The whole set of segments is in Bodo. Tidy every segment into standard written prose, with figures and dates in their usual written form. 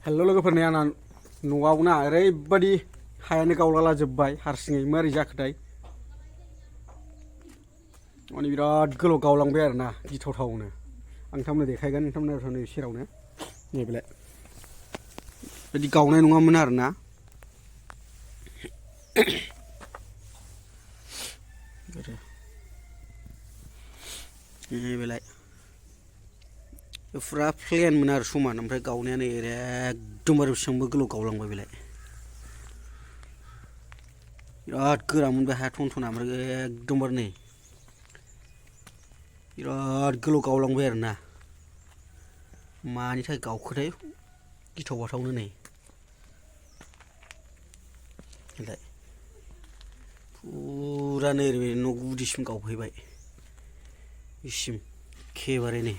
हेल' लोगोफोरनि आंना न'आव ना ओरैबायदि हायानो गावलाला जोब्बाय हारसिङै मारै जाखोथाय माने बिराद गोलाव गावलांबाय आरो ना गिथावथावनो आं नोंथांमोननो देखायगोन नोंथांमोननो नै सेरावनो नैबेलाय बिदि गावनाय नङामोन आरो ना नैबेलाय फुरा प्लेनमोन आरो समान ओमफ्राय गावनाया नै एकदमबारे बेसेबांबो गोलाव गावलांबाय बेलाय बिराद गोरामोन बे हाया टनटना ओमफ्राय एकदमबारे नै बिराद गोलाव गावलांबाय आरो ना मानि थाखाय गावखोथाय गिथाव बाथावनो नै फुरा नै ओरै न' गुदिसिम गावफैबाय बिसिम एखेबारे नै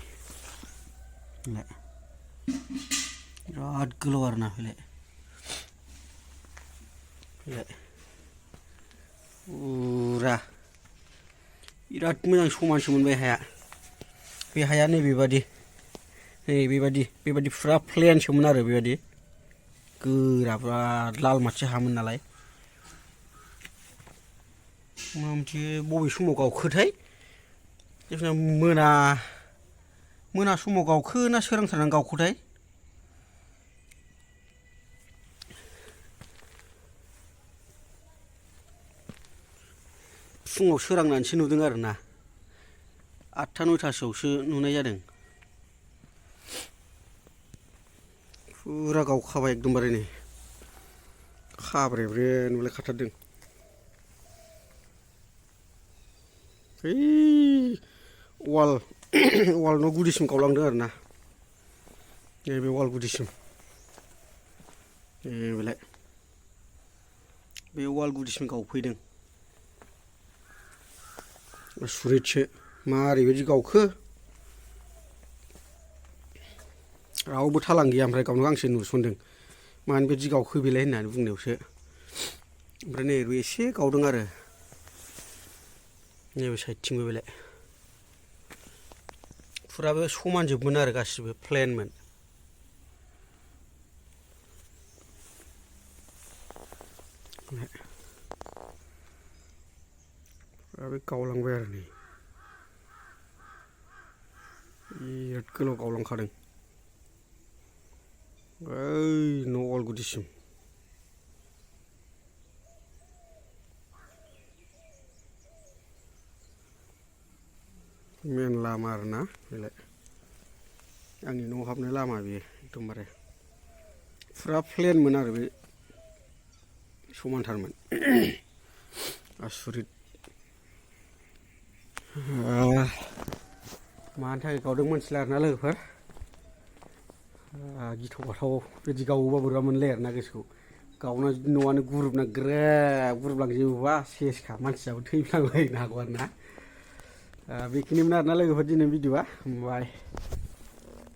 बिराद गोलाव आरो ना बेलाय फुरा बिराद मोजां समानसो मोनबाय हाया बे हाया बेबादि फुरा प्लेनसोमोन आरो बेबादि गोरा बिराद लाल माथि हामोन नालाय मा मोनसे बबे समाव गावखोथाय मोना समाव गावखो ना सोरांथारनानै गावखोथाय फुङाव सोरांनानैसो नुदों आरो ना 8-9टासोआवसो नुनाय जादों फुरा गावखाबाय एकदमबारे नै खाब्रेब्रे नुलाय खाथारदों वाल न' गुदिसिम गावलांदों आरो ना नैबे वाल गुदिसिम बेलाय बे वाल गुदिसिम गावफैदों सुरितसो मारैबायदि गावखो रावबो थालां गैया ओमफ्राय गावनो गांसो नुसनदों मानो बिदि गावखो बेलाय होननानै बुंनायावसो ओमफ्राय नै ओरैबो एसे गावदों आरो नैबे साइडथिंबो बेलाय फुराबो समानजोबमोन आरो गासिबो प्लेनमोन फुरा गावलांबाय आरो नै बिराद गोलाव गावलांखादों ओइ न' वाल गुदिसिम मेन लामा आरो ना बेलाय आंनि न' हाबनाय लामा बेयो एकदमबारे फुरा प्लेनमोन आरो बे समानथारमोन आसुरित मानि थाखाय गावदों मोनथिला आरोना लोगोफोर गिथाव बाथाव बिदि गावोबा बोरैबा मोनलाय आरोना गोसोखौ गावना न'आनो गुरुबलांजोबोबा सेसखा मानसियाबो थैफ्लांलायनो हागौ आरो ना बेखिनिमोन आरोना लोगोफोर दिनै भिडिअआ बाय